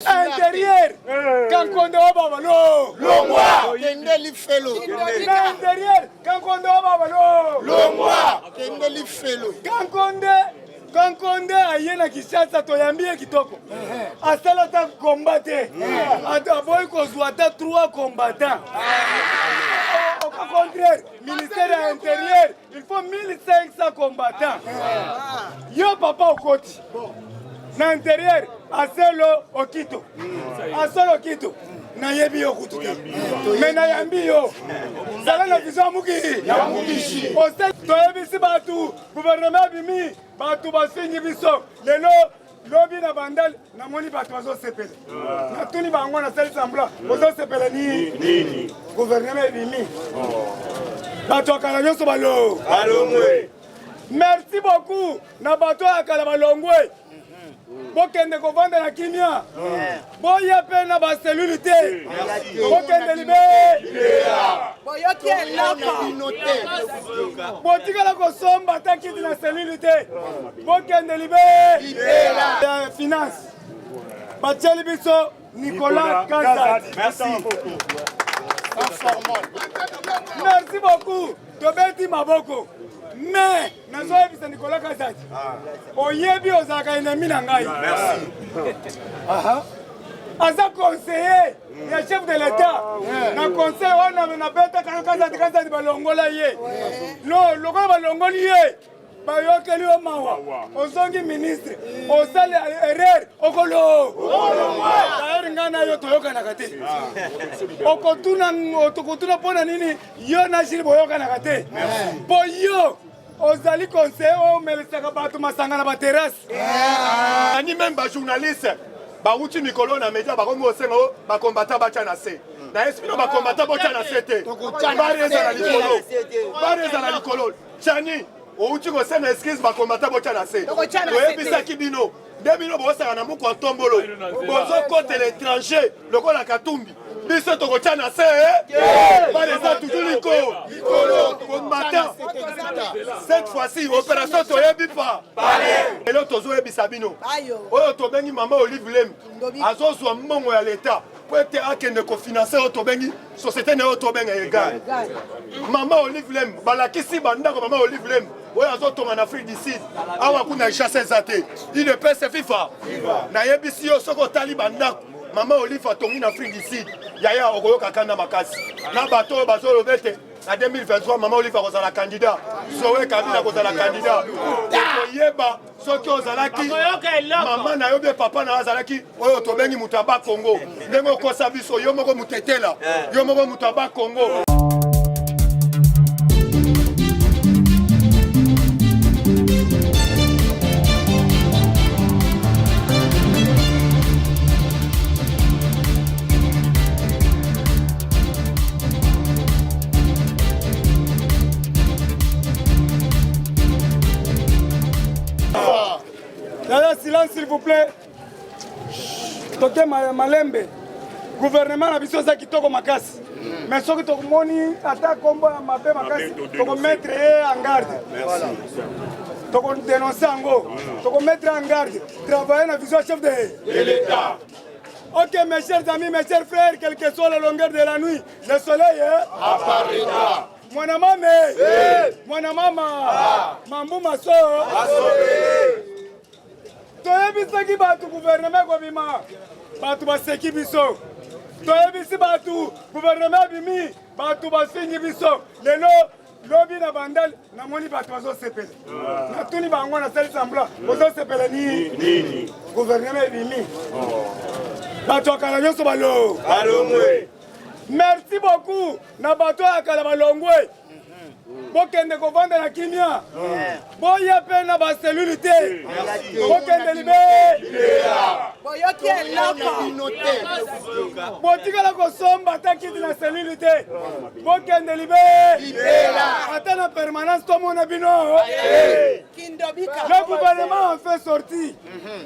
Intérieur Kankonde wa baba lo Longwa kende lifelo Na intérieur Kankonde wa baba lo Longwa kende lifelo Kankonde Kankonde aye na Kinshasa toyambi ye kitoko asala ata combat te aboyi kozwa ata 3 combattants au contraire ministère ya intérieur il faut 1500 combattants yo papa okoti na intérieur aselo okito asolo okito nayebi yo kutu te me nayambi yo zala na vision ya muki toyebisi bato gouvernement abimi bato bafingi biso lelo lobi na bandal namoni bato bazosepela natuni bango nasali sembla bozosepela nini gouvernement ebimi bato ya kala nyonso balongwe merci beaucoup na bato ya kala balongwe bokende kovanda na kimia boya mpe na baselule te bokende libe boyoki eloko botikala kosomba ata kiti na selule te bokende libe ya finance batieli biso Nicolas Kazadi. Merci. Merci beaucoup. Tobeti maboko. Mais nazoyebisa Nicolas Kazadi. Oyebi ozalaka ennemi na ngai. Merci. Aza conseiller ya chef de l'État. Na conseil wana nabetaka Kazadi Kazadi balongola ye. Lokola balongoli ye. Bayokeli yo mawa, ozongi ministre, osali erreur, okolo. D'ailleurs ngai na yo toyokanaka te. Okotuna okotuna mpo na nini yo na Jules boyokanaka te. Mpo yo ozali conseiller oyo omelisaka bato masanga na baterrasse. Ani même ba journaliste bawuti mikolo na media bakomi kosenga o bakombata batya na se nayesi bino bakombata botya na se te bare ezala likolo bare ezala likolo Chani outi kosenga excuse bakombata botya na se toyebisaki bino nde bino bosaka na mukwa ntombolo bozokotela étranger lokola Katumbi biso tokotya na se bale eza toujours likolo combattant cette fois-ci opération toyebi pa lelo tozoyebisa bino oyo tobengi mama Olive Lembe azozwa mbongo ya leta po ete akende kofinanse oyo tobengi société na oyo tobenga egal mama Olive Lembe balakisi bandako mama Olive Lembe oyo azotonga na Afrique du Sud awa kuna Kinshasa eza te UDPS FIFA nayebisi yo soki otali bandako mama Olive atongi na Afrique du Sud yaya okoyoka kanda makasi na bato oyo bazoloba ete na 2023 mama Olive akozala candidat Zoe Kabila akozala candidat okoyeba soki ozalaki mama na yo bie papa na yo azalaki oyo tobengi moto ya Bakongo ndenge okosa biso yo moko motetela yo moko moto ya Bakongo. Yaya, silence s'il vous plaît. Toke malembe. Gouvernement na biso eza kitoko makasi. Mais soki tokomoni ata kombo ya mabe makasi, tokomettre ye en garde. Tokodénonce yango. Tokomettre en garde. Travailler na vision chef de l'État. Ok, mes chers amis, mes chers frères, quelle que soit la longueur de la nuit, le soleil apparaîtra. Mwana mame, mwana mama, mambu maso. Toyebisaki bato gouvernement ekobima, bato baseki biso. Toyebisi bato gouvernement ebimi, bato bafingi biso. Lelo lobi na bandal namoni bato bazosepela. Natuni bango nasali sembla bozosepela nini? Gouvernement ebimi. Bato ya kala nyonso balongwe. Merci beaucoup na bato ya kala balongwe. Bokende kovanda na kimia. Boya mpe na baselule te. Bokende libe. Boyoki eloko. Botikala kosomba ata kiti na selule te. Bokende libe. Ata na permanence tomona bino. Le gouvernement en fait sortir.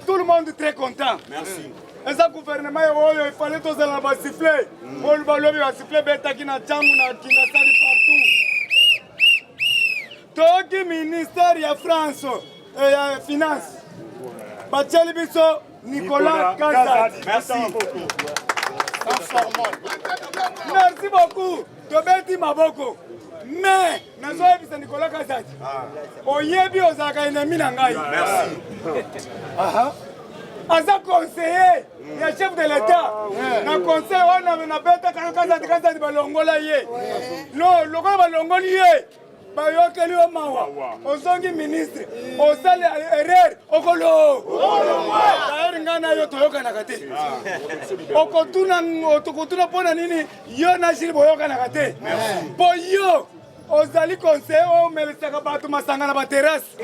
Tout le monde très content. Merci. Eza gouvernement oyo il fallait tozala na basifflet. Oyo balobi basifflet betaki na Tshangu na Kingasani partout. Toyoki ministère ya France ya finance batieli biso. Nicolas Kazadi. Merci. Merci beaucoup. Tobeti maboko. Mais nazoyebisa Nicolas Kazadi. Ah. Oyebi ozalaka ennemi na ngai. Merci. Aza conseiller ya chef de l'État. Ah, na conseil wana nabetaka Kazadi Kazadi balongola ye. Lokola balongoli ye. Bayokeli yo mawa, ozongi ministre, osali erreur, okolo d'ailleurs ngai na yo toyokanaka te. Okotuna okotuna mpo na nini yo na Gilles boyokanaka te? Mpo yo ozali conseiller oyo omelisaka bato masanga na baterrasse.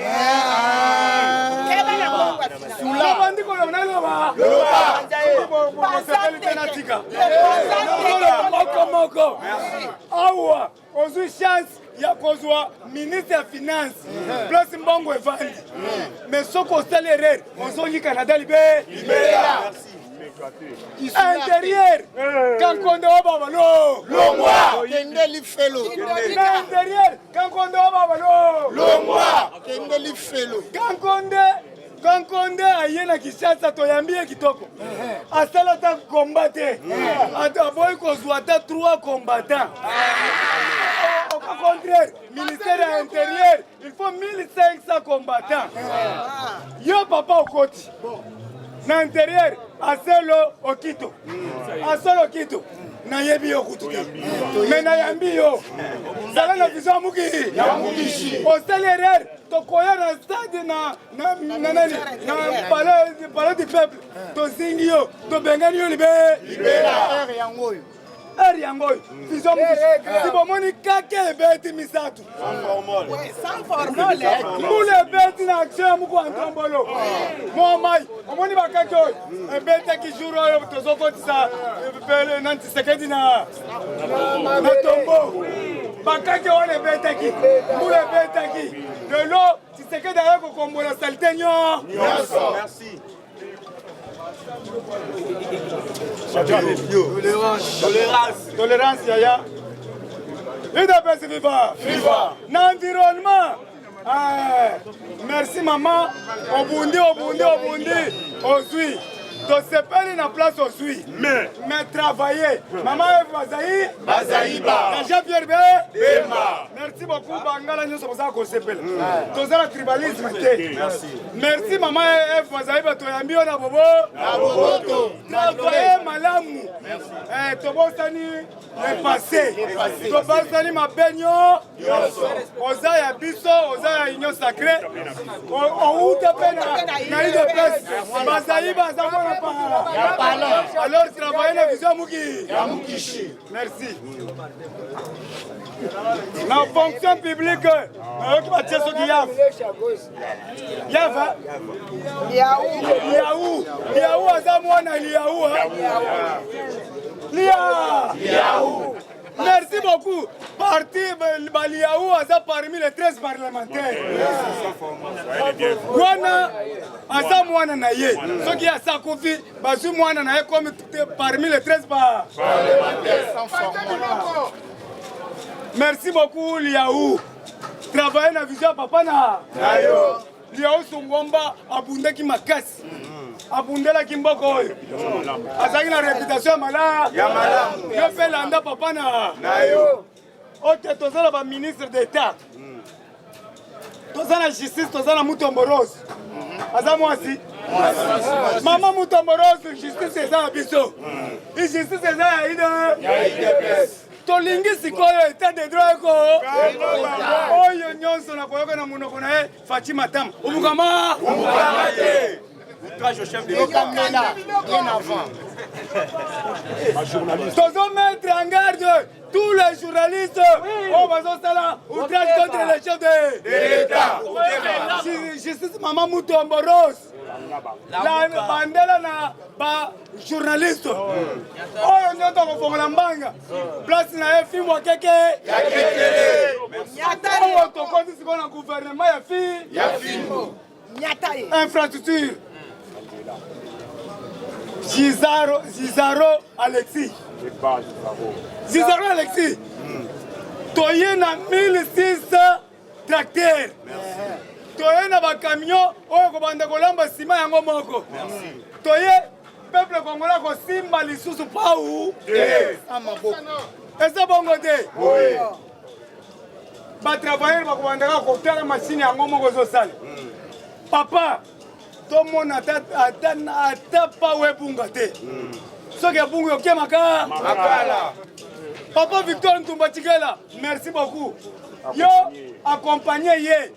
Nabandi koloba naloba bosepeli te natika nazoloba moko moko awa. Ozwi chance ya kozwa ministre ya finance, place mbongo evandi, mais soki osali erreur ozongi Canada libe intérieur Kankonde wa baba lo longwa kende lifelo na intérieur Kankonde wa baba lo longwa kende lifelo. Kankonde Kankonde aye na Kinshasa, toyambi ye kitoko, asala ata combat te, aboyi kozwa ata 3 combattants. Au contraire, ministère ya intérieur il faut 1500 combattants. Yo papa okoti na intérieur, Aselo Okito, Aselo Okito, nayebi yo kutu te, mais nayambi yo, zala na vision ya muki. Osali erreur, tokoya na stade na na na nani na palais, palais du peuple, tozingi yo, tobengani yo libe libela. Yango oyo heure yango oyo vision mukishi. Si bomoni kake ebeti misato, mbula ebeti na action ya moko ya ntombolo mwa mai, omoni bakake oyo ebetaki jour oyo tozokotisa na Tshisekedi na tombo, bakake wana ebetaki, mbula ebetaki. Lelo Tshisekedi aye kokombola saleté nyonso. Merci. Tolérance. Tolérance yaya. UDPS viva. Viva. Na environnement. Merci mama, obundi obundi obundi ozwi, tosepeli na place ozwi, mais travailler mama Eve Bazai Bazaiba na Jean Pierre Be Bemba. Merci beaucoup bangala nyonso bozala kosepela, toza na tribalisme te. Merci mama Eve Bazaiba, toyambi yo na bobo na boboto. Travailler malamu. Tobosani le passé, tobosani mabe nyonso. Oza ya biso, oza ya union sacrée, outa mpe na UDPS, bazali baza mwana pala. Alors travailler na vision ya muki. Merci. Na fonction publique nayoki batie soki yaf yava liau liau aza mwana liau lia. Merci beaucoup. Parti Baliaou aza parmi les 13 parlementaires. Wana aza mwana na ye. Soki asa kufi, bazwi mwana na ye comme parmi les 13 parlementaires. Merci beaucoup Liaou. Travailler na vision ya papa na nayo. Liaou Songomba abundaki makasi. Abundelaki mboka oyo. Azalaki na réputation ya malamu. Ya malamu. Yo mpe landa papa na nayo. Ok, toza na ba ministre d'État. Toza na justice, toza na Mutombo Rose. Aza mwasi. Mama Mutombo Rose, justice eza ya biso. Justice eza ya UDPS. Tolingi sikoyo état de droit eko oyo nyonso na koyoka na monoko na ye Fatshi Matama obukama obukama te. Outrage au chef de l'État. Bien avant. Tozo mettre en garde tous les journalistes oyo bazosala outrage contre le chef de l'État. Justice mama Mutombo Rose la bandela na ba journaliste oyo nyonso akofongola mbanga place na ye fimbo akeke oyo tokoti sikoyo na gouvernement ya fi ya fimbo infrastructure. Gizaro, Gizaro Alexis, Gizaro Alexis, toye na 1600 tracteurs. Toye na bacamion oyo kobanda kolamba nsima yango moko. Toye peuple congolais akosimba lisusu pau eza bongo te. Batravailleur bakobandaka kotala mashine yango moko ezosala. Papa, tomona ata, ata, ata pau ebunga te. Soki ebungi okemaka Makala. Papa Victor Ntumba Tshikela, merci beaucoup. Yo accompagner ye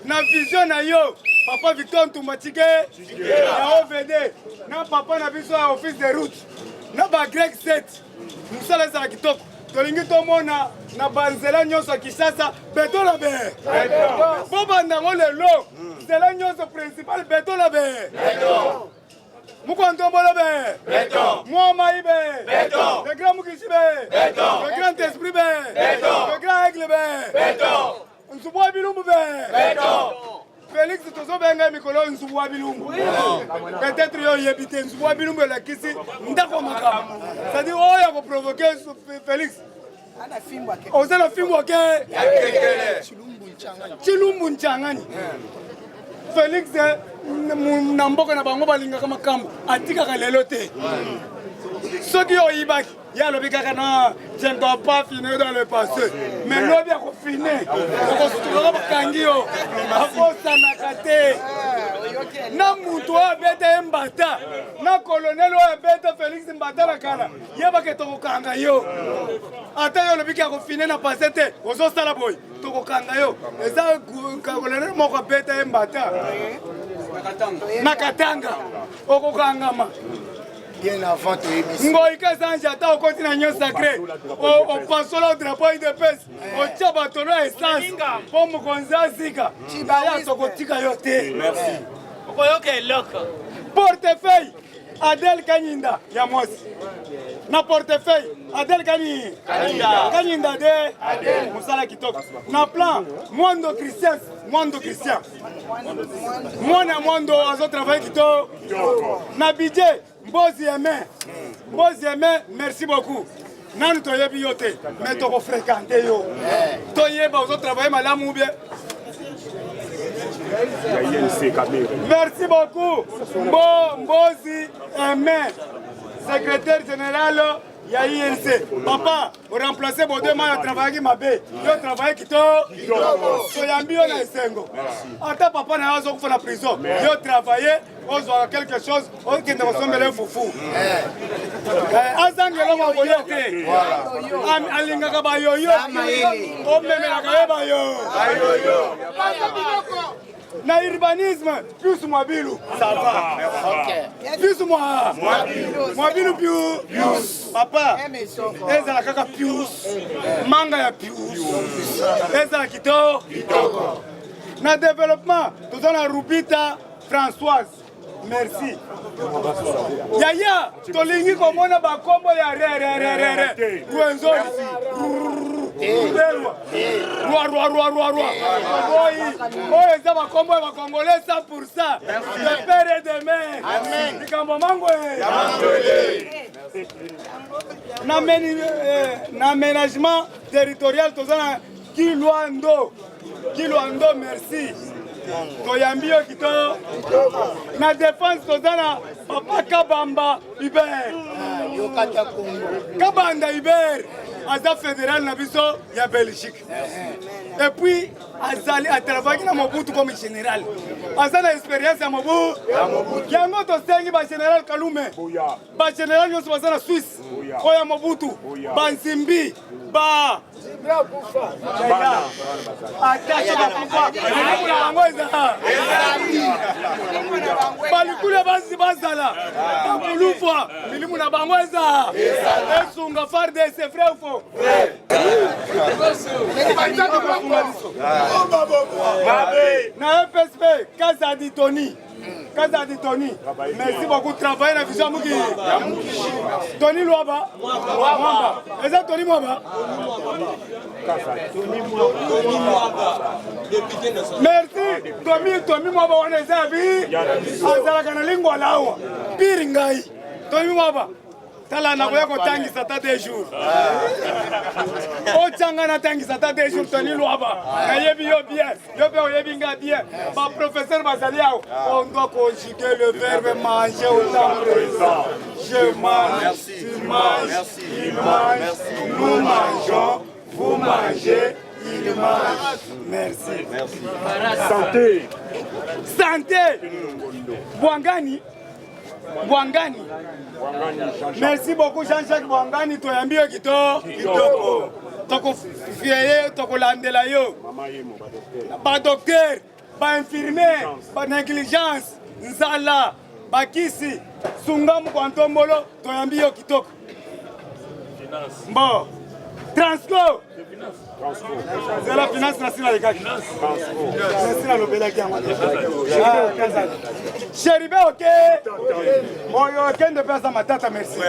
na vision na yo Papa Victor Ntumba Tshikela ya OVD na papa na biso ya office de route na ba Grec 7, mosala ezala kitoko. Tolingi tomona na banzela nyonso ya Kinshasa beton na be bobanda yango lelo, nzela nyonso principal beton na be Mukontombolo be Mwamai be le grand Mukishi be le grand esprit be le grand aigle be Nzubu wa bilumbu be Félix tozobenga mikolo Nzubu wa bilumbu. Peut-être yo oyebi te Nzubu wa bilumbu elakisi ndako makambo, c'est-à-dire oyo akoprovoke Félix oza na fimbo ake Chilumbu Nchangani. Félix na mboka na bango balingaka makambo atikaka lelo te. Soki oyibaki, ye alobi kaka non, je ne dois pas finir dans le passé, mais lobi akofine, okosutukaka bakangi yo, akosanaka te na mutu oyo abeta ye mbata, na colonel oyo abeta Félix mbata na kala. Yebake tokokanga yo. Ata yo olobiki akofine na passé te, ozosala boye, tokokanga yo. Eza colonel moko abeta ye mbata na Katanga, okokangama bien avant toyebisi. Ngoi Kasanji, ata okoti na union sacré, opasola drapeau UDPS, otia bato na essence mpo mokonzi azika aya, tokotika yo te. Okoyoka eloko. Portefeuille Adel Kanyinda ya mwasi na portefeuille Adel Kani Kanyinda de mosala kitoko. Na plan Mwando Christian, Mwando Christian mwana Mwando azotravaille kitoko. Na budget Mbozi Aime, Mbozi Aime, merci beaucoup. Nanu toyebi yo te, mais tokofréquente yo, toyeba ozotravaille malamu bien. Merci beaucoup Mbo Mbozi Aime, secrétaire général ya INC. Papa, oremplace Bodema ya travaillaki mabe, yo travaille kitoko, toyambi yo na esengo. Ata papa na yo azokufa na prison, yo travaille, ozwaka quelque chose, okende kosombela ye fufu. Azangi eloko akolia te, alingaka bayoyo, omemelaka ye bayo. Na urbanisme plus Mwabilu, ça va plus moi Mwabilu pius papa ezala kaka pius manga ya pius ezala kitoko. Na développement toza na Rubita Françoise, merci yaya. Tolingi komona bakombo ya rerererere Rwenzori, Rubelwa, rwa rwa rwa rwa rwa oyi oyo eza bakombo ya bacongolais 100 de père et de mère. Likambo mango na aménagement territorial toza na Kilwando, Kilwando, merci, toyambi yo kitoko. Na défense toza na papa Kabamba Hubert, Kabanda Hubert aza fédéral na biso ya Belgique et puis azali atravaki na Mobutu comme général, aza na expérience ya Mobutu. Yango tosengi bagénéral Kalume, bagénéral nyonso baza na Suisse oyo ya Mobutu, banzimbi ba ata soki akufa, eloko na bango eza balikulu basi bazala bakulufwa, milimu na bango eza esunga FARDC. Vrai ou faux? Na EPSP Kazadi Tony, Kazadi Tony, merci beaucoup, travailler na vision ya Muki Tony Lwaba Mwamba, eza Tony Mwamba. Merci Tomi, Tomi Mwamba wana eza ya bi azalaka na lingwala awa pire ngai Tomi Mwamba. Tala nakoya kotangisa ata deux jours. Otya nga natangisa ata deux jours Tony Lwaba. Nayebi yo bien, yo mpe oyebi nga bien. Ba professeur bazali awa. On doit conjuguer le verbe manger au temps présent. Je mange, tu manges, il mange, nous mangeons, vous mangez, il mange. Merci. Merci. Santé. Santé. Bwangani. Bwangani. Merci beaucoup Jean-Jacques Bwangani, toyambi yo kito kitoko. Tokofie ye, tokolandela yo. Ba docteur, ba infirmier, ba négligence, nzala, bakisi, sunga mukwa ntombolo, toyambi yo kitoko. Mbo. Transco. Zela finance na sila lekaki. Na sila lobelaki yango. Ah, Cheribe oke. Oyo okende mpe aza matata merci.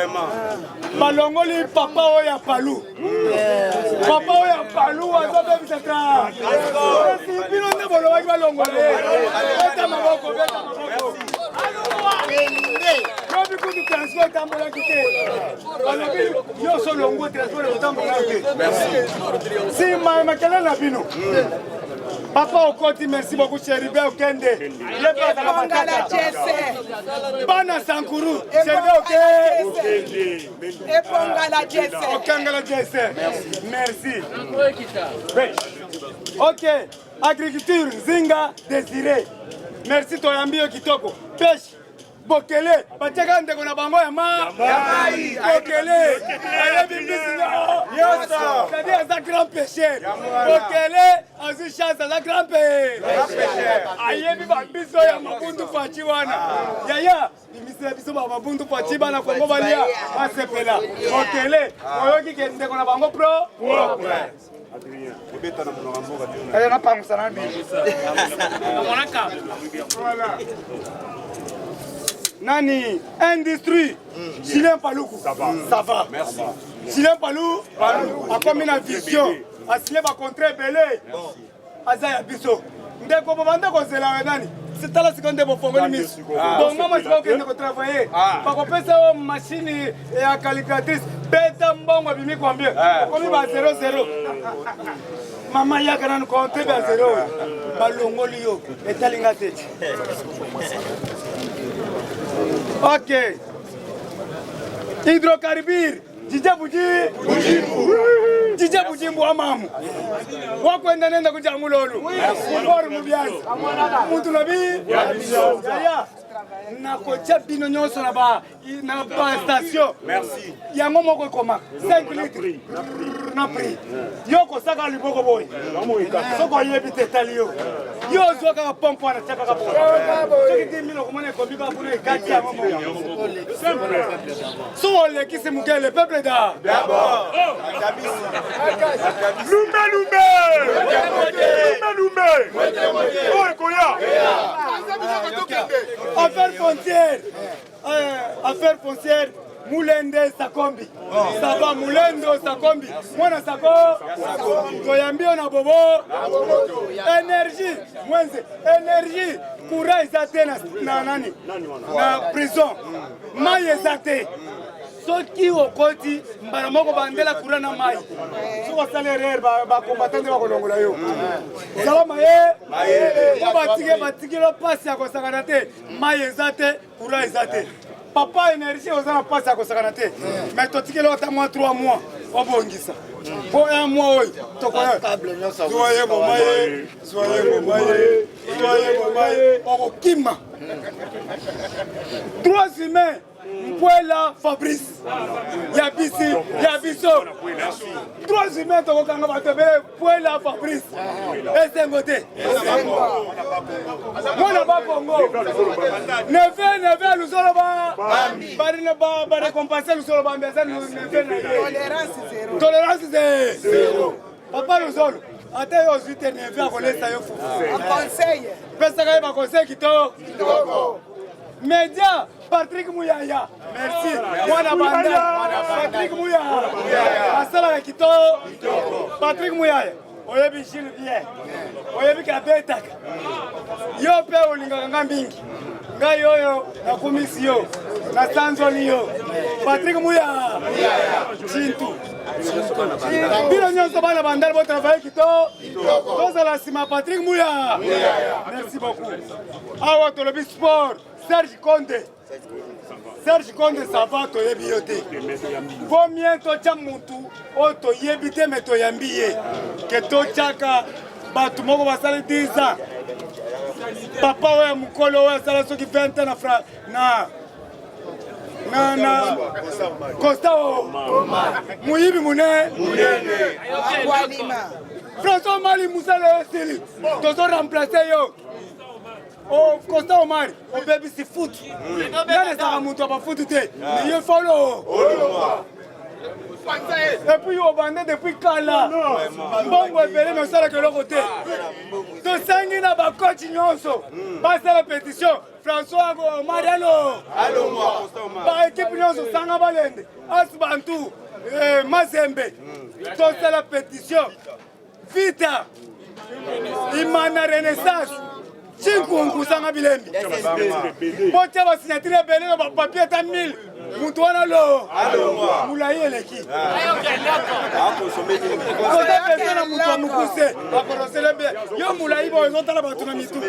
Balongoli papa oyo ya palu. Papa oyo ya palu azobebisa tra. Kasi bino nde bolobaki balongole. Beta maboko, beta maboko. Lobi kutu transport etambolaki te. Balobi nyonso longwe transport ekotambola te. Nsima ya makelele na bino. Papa okoti merci beaucoup Cheribe okende. Ye pe azala matata. Bana Sankuru Cheribe oke. Ebongala Jesse. Okangala Jesse. Merci. Ok. Agriculture Nzinga Desire. Merci toyambi yo kitoko. Pêche Bokele batiaka ndeko na bango ya ma Bokele ayebi mbisi nyonso c'est-à-dire aza grand pêcheur. Bokele azwi chance aza grand pêcheur ayebi bambiso ya mabundu faci wana yaya bimisela biso ba mabundu faci bana Kongo balia basepela. Bokele oyoki ke ndeko na bango pro Kaya napangusa na bino. Nani industrie Julien Paluku. Ça va. Ça va. Merci. Julien Palou akomi na vision asigne ba contrat ebele aza ya biso ndeko bobanda kozela nani tala sikoyo nde bofongoli miso bongama sikoyo okende kotravaille bakopesa yo mashine ya calculatrice beta mbongo abimi combien okomi ba 0 0 mama yaka nanu konte ba 0 oyo balongoli yo etali nga te ok hydrocarbure Jije buji bujimbu jije bujimbu wa mamu wakwenda nenda kuja mulolu ori mubyazi muntu nabi yaya nakotya bino nyonso na ba na ba station yango moko ekoma 5 litre na prix yo kosaka liboko boye soki oyebi te etali yo yo ozwa kaka pompe wana tia kaka boye soki 10 000 okomona ekomi kaka kuna ekati yango moko soki olekisi moke le peuple da d'abord lumbe lumbe lumbe lumbe oyo ekoya affaire foncière affaire foncière Mulende Sakombi sava Mulendo Sakombi mwana sako toyambi yo na bobo énergie mwenze énergie courant eza te na nani na prison mai eza te soki okoti mbala moko bandela courant na mai soki osali erreur bakombata nde bakolongola yo zala maye po batike batikilo mpasi ya kosakana te mai eza te courant eza te papa énergie oza na mpasi ya kosakana te mais totikeli ata mwa 3 mois obongisa mpo un mois oyo tokoya zwa boma ye zwa ye boma ye zwa ye boma ye okokima trois humains Mpwela Fabrice ya bisi ya biso trois humains tokokanga bato ebele Mpwela Fabrice esengo te mwana bakongo neve neve lusolo barekompense lusolo bambi aza neve na ye tolérance zero papa luzolo ata yo ozwi te neve akolesa yo fufu pesaka ye baconseil kitoko media Patrick Muyaya merci mwana banda Patrick Muyaya asalaka kitoko Patrick Muyaya oyebi Gilles bien oyebi kabetaka yo mpe olingaka nga mingi ngai oyo nakumisi yo nasanzoli yo Patrick Muya Tshintu bino nyonso bana bandal botravaille kitoko tozala nsima Patrick Muya merci beaucoup awa tolobi sport Serge Konde Serge Konde ça va toyebi yo te vaut mieux totya mutu oyo toyebi te me toyambi ye ke totyaka bato moko basali 10 ans papa oyo ya mokolo oyo asala soki 20 ans na fra na na na Costa o moyibi monene François Mali mosala esili tozo remplace yo Oh, Costa Omar, obebisi foot. Nga nazalaka moto ya bafutu te, mais ye folo. Et puis obanda depuis kala. Mbongo ebele mais osalaka eloko te. Tosengi na bacoach nyonso basala pétition. François Omar alo. Ba équipe nyonso sanga balende. As Bantu, eh, Mazembe. Tosala pétition. Vita Imana Renaissance Chinkunku sanga bilembi botya basignature ebele na bapapier ata 1000 moto wana lo molai eleki oza pesa na moto ya mokuse akorosele be yo molai boyo ozotala bato na mitu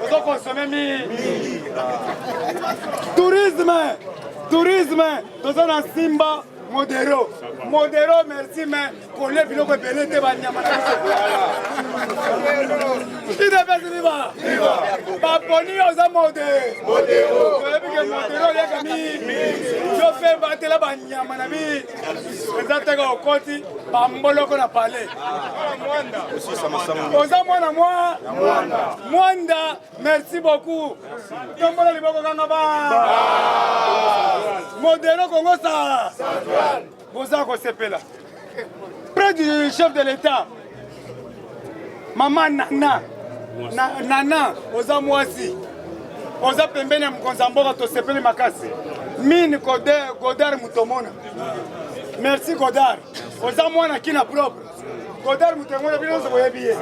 ozokonsome mingi tourisme tourisme toza na simba modero modero merci mais kolia biloko ebele te banyama na biso idps viva baponi yo oza mode toyebi ke modero oliaka mingi yo mpe batela banyama na bi eza teka okoti bamboloko na palais oza mwana mwa mwanda merci beaucoup tombola liboko kanga ba modero kongo sa boza kosepela près du chef de l'état mama nana na, nana oza mwasi oza pembeni ya mokonzi ya mboka tosepeli makasi mine godard motomona merci godard oza mwana kina propre godard motomona bino nyonso boyebi ye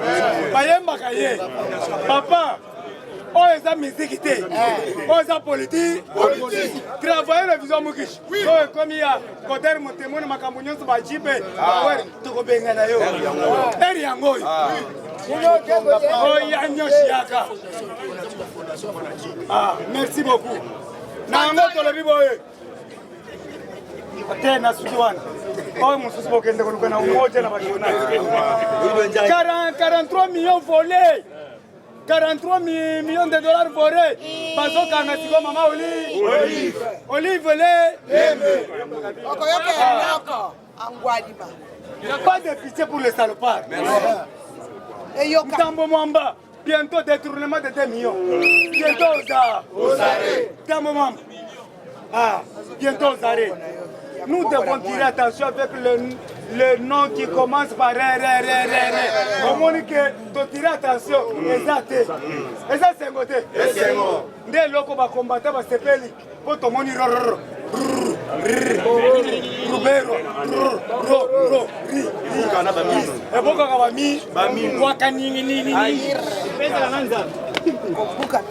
bayembaka ye papa oyo eza miziki te oyo eza politike travaille na vision mukishi oyo ekomi ya koder motemo na makambo nyonso bajipe ah. tokobengana yo eri yango oyo ah. oya nyoshi yaka ah, merci beaucoup na yango tolobi boye te na suki wana oyo mosusu bokende koluka na umoja na bajournal 43 millions volé 43 millions de dollars volés bazokanga sikoyo mama olive olive le okoyoka eloko angwalima pas de pitié pour les salopards ntambo mwamba bientôt détournement de 2 millions bientôt oza ntambo mwamba ah bientôt ozare Nous devons tirer attention avec le, le nom qui commence par R, R, R, R. omoni ke totire attention eza te eza sengo te nde eloko bakombata basepeli mpo tomoni rororo rubero ro ro ri ebokaka bami waka nini nini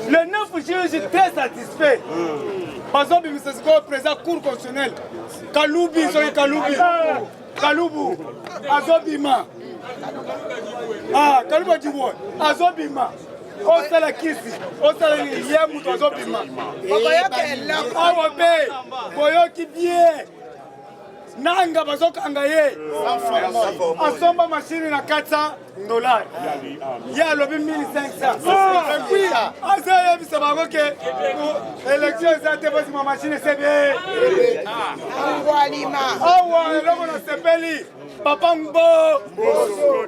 le 9 juge très satisfait bazobimisa sikoyo président cour constitutionnelle kalubi soki kalubi kalubu azobima ah, kalubu ajibwe azobima osala kisi osala nini ye moto azobima awa mpe boyoki bien nanga bazokanga ye asomba mashini na 400 dollar ye alobi 1500 epuis azoyebisa bango ke élection eza te bosima mashine esebe awa eloko nasepeli papa mbo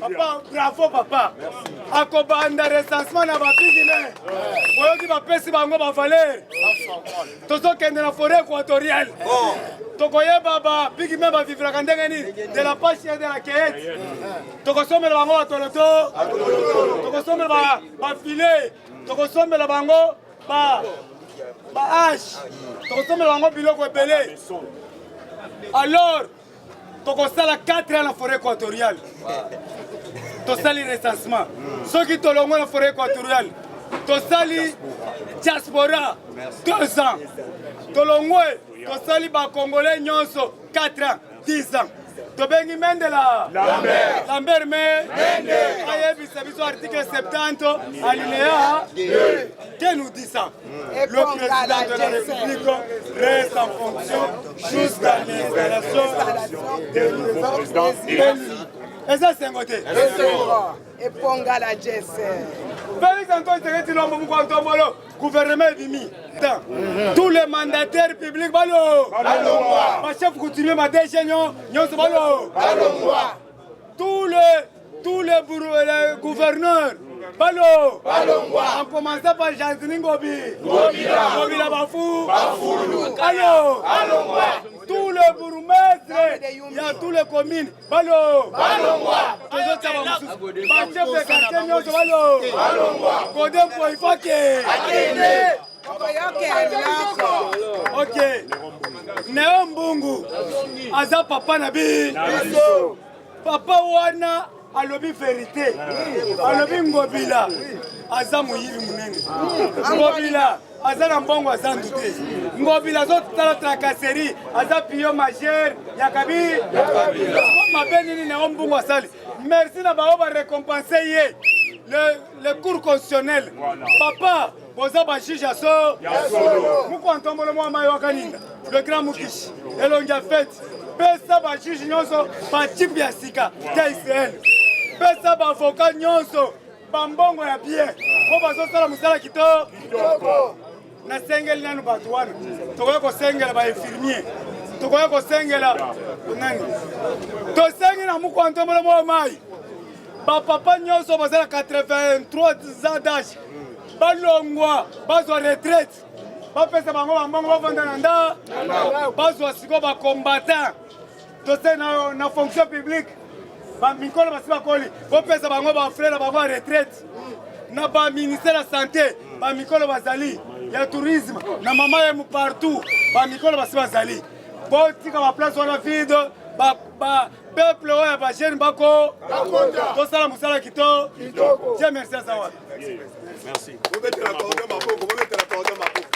papa bravo papa akobanda recensement na bapigime boyoki bapesi bango bavaleur tozokende na forêt équatoriale tokoyeba bapigime bavivraka ndenge nini de la page de la keyete tokosombela bango batoloto tokosombela bafile tokosombela bango ba baashe tokosombela bango biloko ebele alors tokosala 4 ans na forêt équatoriale tosali recensement soki tolongwe na forêt équatoriale tosali diaspora 2 ans tolongwe. Tosali ba Congolais nyonso 4 ans, 10 ans. Tobengi Mendela Lambert, Lambert me Mende ayebisa biso article 70 alinéa 2 que nous dit ça? Le président de la République reste en fonction jusqu'à l'installation de nouveau président élu. Eza sengo te. Eponga la Jesse. Félix Antoine Tshisekedi Tshilombo Mukwa Gouvernement ebimi. Tous les mandataires publics balo. Balongwa. Ba chef coutumier ba DG nyonso balo. Balongwa. Tous les les gouverneurs balo. Balongwa. En commençant par Gentiny Ngobi. Ngobila. Ngobila Bafou. Bafulu. Balo. Balongwa. Tous les bourgmestres, il y a tous les communes. Balo. Balongwa. Tozotia ba mosusu. Ba chef de quartier nyonso balo. Balongwa. Godé Mpoyi Fake. Akende. Ok. Neo Mbungu aza papa na bi. Papa wana alobi vérité. Alobi Ngobila aza moyibi monene. Ngobila aza na mbongo aza ndu te. Ngobila azotala tracasserie, aza pion majeur ya Kabila. Mabe nini Neo Mbungu asali? Merci na bao ba récompenser ye. Le cour constitutionnel. Papa boza ba juge ya so mukwa ntombolo mwa mayi wakaninga le grand mukishi elongi ya fete pesa ba juge nyonso ba type ya sika KCL pesa ba avocat nyonso ba mbongo ya bien po bazosala mosala kitoko. Nasengeli nanu bato wana, tokoki kosengela ba infirmier, tokoki kosengela nani, tosengi na mukwa ntombolo mwa mayi ba papa nyonso bazala 83 ans d'âge balongwa bazwa retraite, bapesa bango bambongo bavanda na nda, bazwa sikoyo ba combattant tose na fonction publique ba mikolo basi bakoli bopesa bango ba frère na bango ya retraite na ba ministère ya santé ba mikolo bazali ya tourisme na mama yemu partout ba mikolo basi bazali botika ba place wana vide ba peuple oyo ya ba jeune bako tosala mosala kitoko. Dieu merci aza wapi? Merci. Bobetela cordon maboko, bobetela cordon maboko.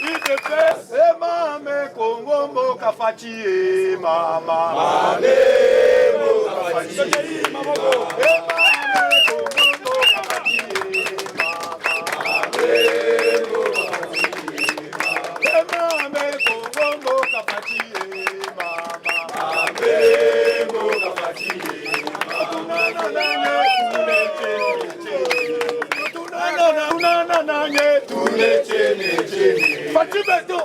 UDPS e mame Congo mboka Fatshi e mama. Mame mboka Fatshi. E mame Congo mboka Fatshi e mama. Mame mboka Fatshi. E mame Congo mboka Fatshi e mama. Mame mboka Fatshi. Fatshi Beto,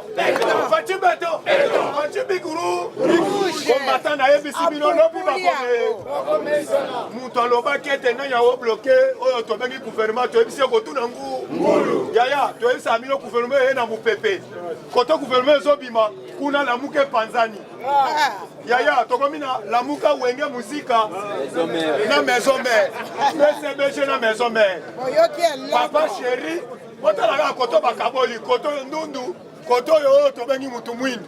Fatshi Beto, Fatshi Biguru, combattant nayebisi bino lobi bakome. Moto alobaki ete nani awo bloqué oyo tobengi gouvernement, toyebisi ye kotuna ngulu. Yaya, toyebisaka bino gouvernement eye na mopepe. Koto gouvernement ezobima kuna lamuka epanzani. Yaya, tokomi na lamuka wenge musika na maison mère. PCBG na maison mère. Papa chéri, botala kaka koto bakaboli, koto ndundu, koto oyo oyo tobengi mutu mwindu.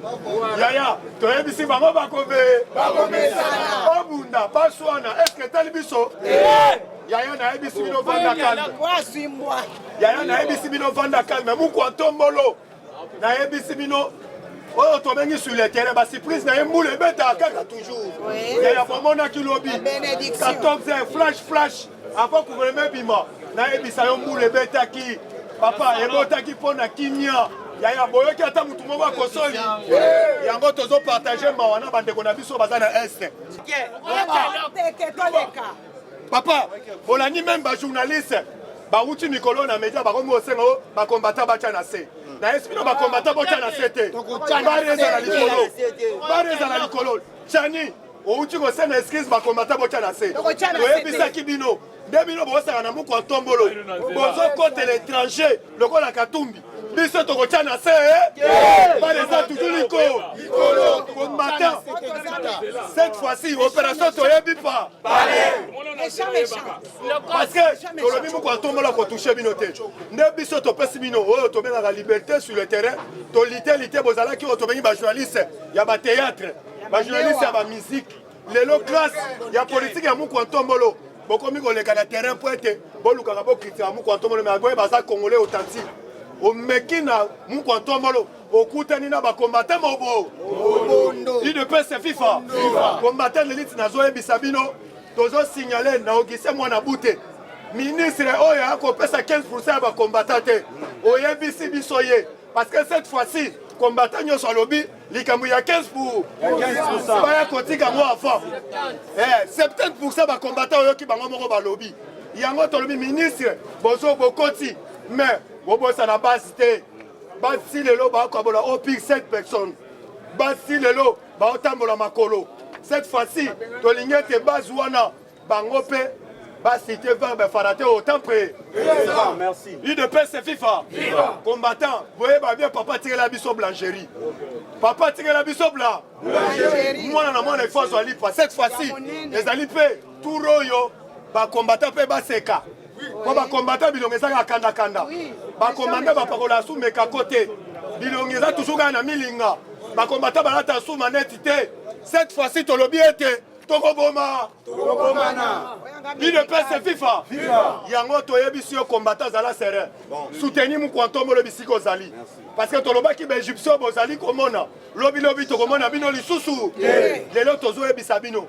Yaya, toyebisi bango bakome. Obunda, baswana, est-ce que etali biso? Yaya, nayebisi bino vanda calme. Yaya, nayebisi bino vanda calme. Mukwa ntombolo. Nayebisi bino oyo tobengi sur le terrain, ba surprise na ye mbula ebetaka kaka toujours. Yaya, bomonaki lobi 14 heures flash flash avant gouvernement ebima, nayebisa yo mbula ebetaki papa, ebotaki mpo na kimia. Yaya, boyoki ata mutu moko akosoli yango. Tozopartage mawa na bandeko na biso baza na est. Papa, bolandi même ba journaliste bawuti mikolo na média bakomi kosenga o ba combattant batya na se. Nayebisi bino ba combattant botya na se te. Bare eza na likolo. Bare eza na likolo. Chani, outi kosenga excuse ba combattant botya na se. Toyebisaki bino nde bino bosaka na mukwa ntombolo bozokotela étranger lokola Katumbi. Biso tokotya na se. Bare eza toujours likolo. Combattant. Cette fois-ci, opération toyebi pas. Parce que tolobi moko atombola kotouche bino te. Nde biso topesi bino oyo tobengaka liberté sur le terrain. Tolite lite bozalaki oyo tobengi ba journaliste ya ba théâtre, ba journaliste ya ba musique. Lelo classe ya politique ya mukwa ntombolo bokomi koleka na terrain po ete bolukaka bokritika mukwa ntombolo, mais boye baza congolais authentique. Omeki na mukwa ntombolo Okutani na ba combattant mobo. Udps FIFA. Combattant l'élite nazoyebisa bino tozo signaler na Augustin Mwana Bute ministre oyo akopesa 15% ya ba combattant te oyebisi biso ye parce que cette fois-ci combattant nyonso alobi likambo ya 15 pour baya kotika yango avant 70% ba combattant oyoki bango moko balobi yango tolobi ministre bozo bokoti mais bobosana base te. Basi lelo bakokabola au pire 7 personnes. Basi lelo baotambola makolo. Cette fois-ci tolingi ete base wana bango mpe basite verbe farate au temps pré. Merci. UDPS FIFA. Combattant, boyeba bien papa tikela biso blancherie. Papa tikela biso bla. Mwana na mwana il faut azwa lipa. Cette fois-ci ezali mpe tour oyo ba combattant mpe baseka. mpo bakombata bilongi eza kaka kandakanda bakomanda bapakola su mekako te bilongi eza toujours kaka na milinga bakombata balata su maneti te cette fois-ci tolobi ete tokoboma udps fifa yango toyebisi yo kombata azala serein soutenir mukwantombolo bisika ozali parce que tolobaki baegyptien bozali komona lobi lobi tokomona bino lisusu lelo tozoyebisa bino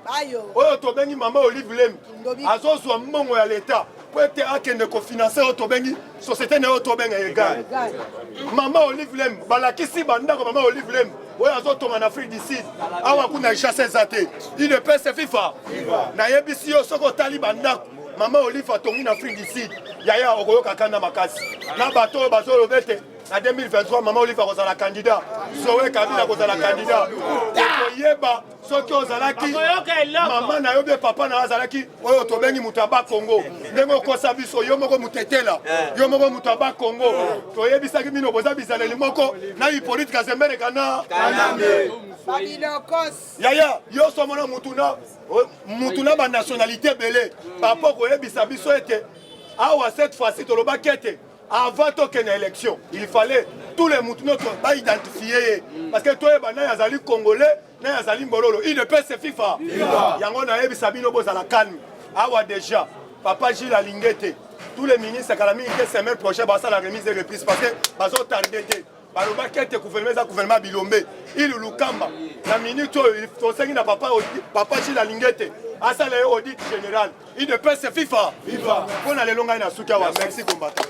oyo tobengi mama Olive Lembe azozwa mbongo ya leta mpo ete akende kofinanse oyo tobengi société na oyo tobenga egal. Mama Olive Lembe balakisi bandako mama Olive Lembe oyo azotonga na Afrique du Sud awa kuna Kinshasa eza te. UDPS FIFA nayebisi yo soki otali bandako mama Olive atongi na Afrique du Sud yaya okoyoka kanda makasi na bato oyo bazoloba ete na 2023 mama Olive akozala candidat, Zoe Kabila akozala candidat. Okoyeba soki ozalaki mama na yo bie papa na yo azalaki oyo tobengi moto ya Bakongo, ndenge okosa biso yo moko motetela yo moko moto ya Bakongo. Toyebisaki bino boza bizaleli moko na Hippolyte Kazembere kana yaya yo somona mutu na mutu na ba nationalité ebele. Papa koyebisa biso ete awa cette fois-ci tolobaki ete avant tokende élection il fallait tous les mutu nyonso baidentifie ye parce que toyeba nani azali congolais nani azali mbololo. UDPS FIFA yango nayebisa bino bozala calme awa déjà papa Gilles Alingete tous les ministres kala mingi te semaine prochaine basala remise et reprise parce que bazotarde te. Balobaki ete gouvernement eza gouvernement Bilombe Ilu Lukamba na minute oyo tosengi na papa papa Gilles Alingete asala ye audit général. UDPS FIFA mpo na lelo ngai na suki awa. Merci combattant.